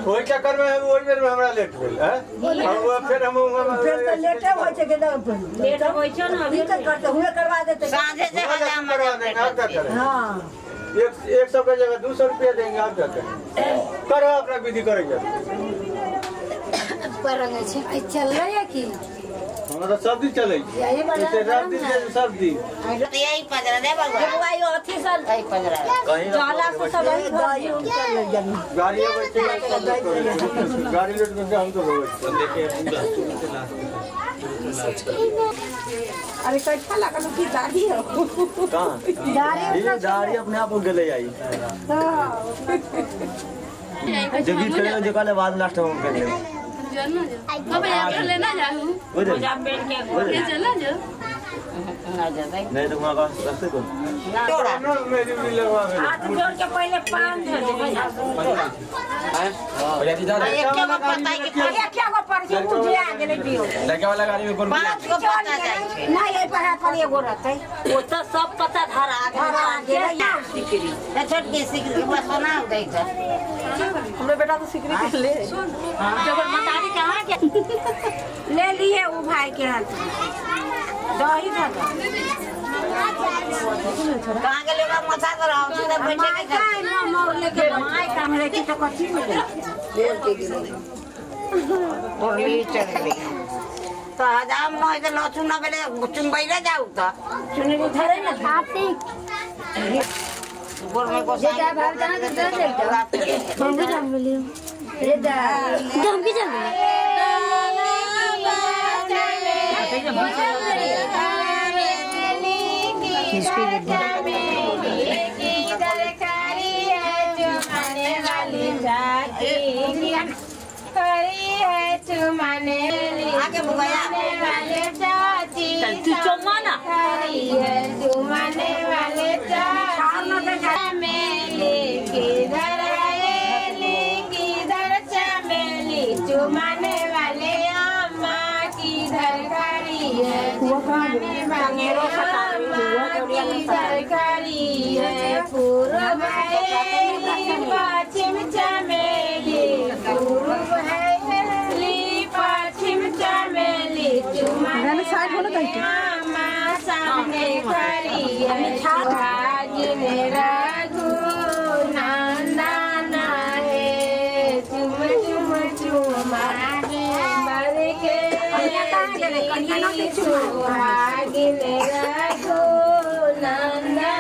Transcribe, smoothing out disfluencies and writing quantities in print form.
ओहि चक्कर में ओहि बेर में हमरा लेट भेल हैं और फिर हम फिर तो लेटे होय छै के लेट होय छै ना दिक्कत करते हुए करवा देते साँझे से हजाम करवा देंगे। आप क्या करें? हां 100 का जगह 200 रुपया देंगे। आप क्या करें? करो अपना विधि करेंगे। पर रंगे छै आई चल रहा है की हमरा तो सब दिन चलै छै। सब दिन सब दिन यही पंजरा दे बबुआ बबुआ यो अथी सन यही पंजरा जाला से सब वही गाड़ी आबै छै गाड़ी लेट में हम तो होबै लेके पूरा अरे कैसा लागल की दाढ़ी हो कहां दाढ़ी दाढ़ी अपने आप हो गेलै आई हां जब गीत करे जो काले बाद लास्ट हम कर लेब ना जो अब यार लेना जाऊं मोजा पहन के ये चला जो ना जाते नहीं तो वहां का रस्ते को तोड़ा ना मेरी भी लगवा हाथ जोड़ के पहले पान धर दे एक के पता है कि एक गो पर जे उठिया गेलै दियो लड़का वाला गाड़ी में कौन पांच गो पता जाय छै नहीं ए पर पर एगो रहतै ओ तो सब पता धरा धरा गेलै सिकरी ए छोटकी सिकरी बस सोना दै छै हमरे बेटा तो सिकरी के ले जबर मतारी कहां के ले लिए उ भाई के हाथ दही था कहां गेलै ओकरा माथा पर आओ त बैठे के काय न मोर लेके my काम रे की तो कथी मिले बोली चल गई तो हजाम न होय त लहसुन न भेलै चुनबै जाऊ त चुनरी धरे न आरती गोर में गोसाई जे भाव जाना तो दे हम भी जान बोलियो रे दा हम भी जान किसके आगे बुआया चल तू चमाना चुमाने वाले चमेली किधर आएली किधर चमेली चुमाने वाले अम्मा किधर खड़ी है चुमाने वाले अम्मा किधर खड़ी है पूर्व है पश्चिम चमेली पूर्व है पश्चिम चमेली चुमाने अम्मा सामने खड़ी है सुहागिन रघु नंदन है चुम चुम चुमा बर के सुहागिन रघु नंदन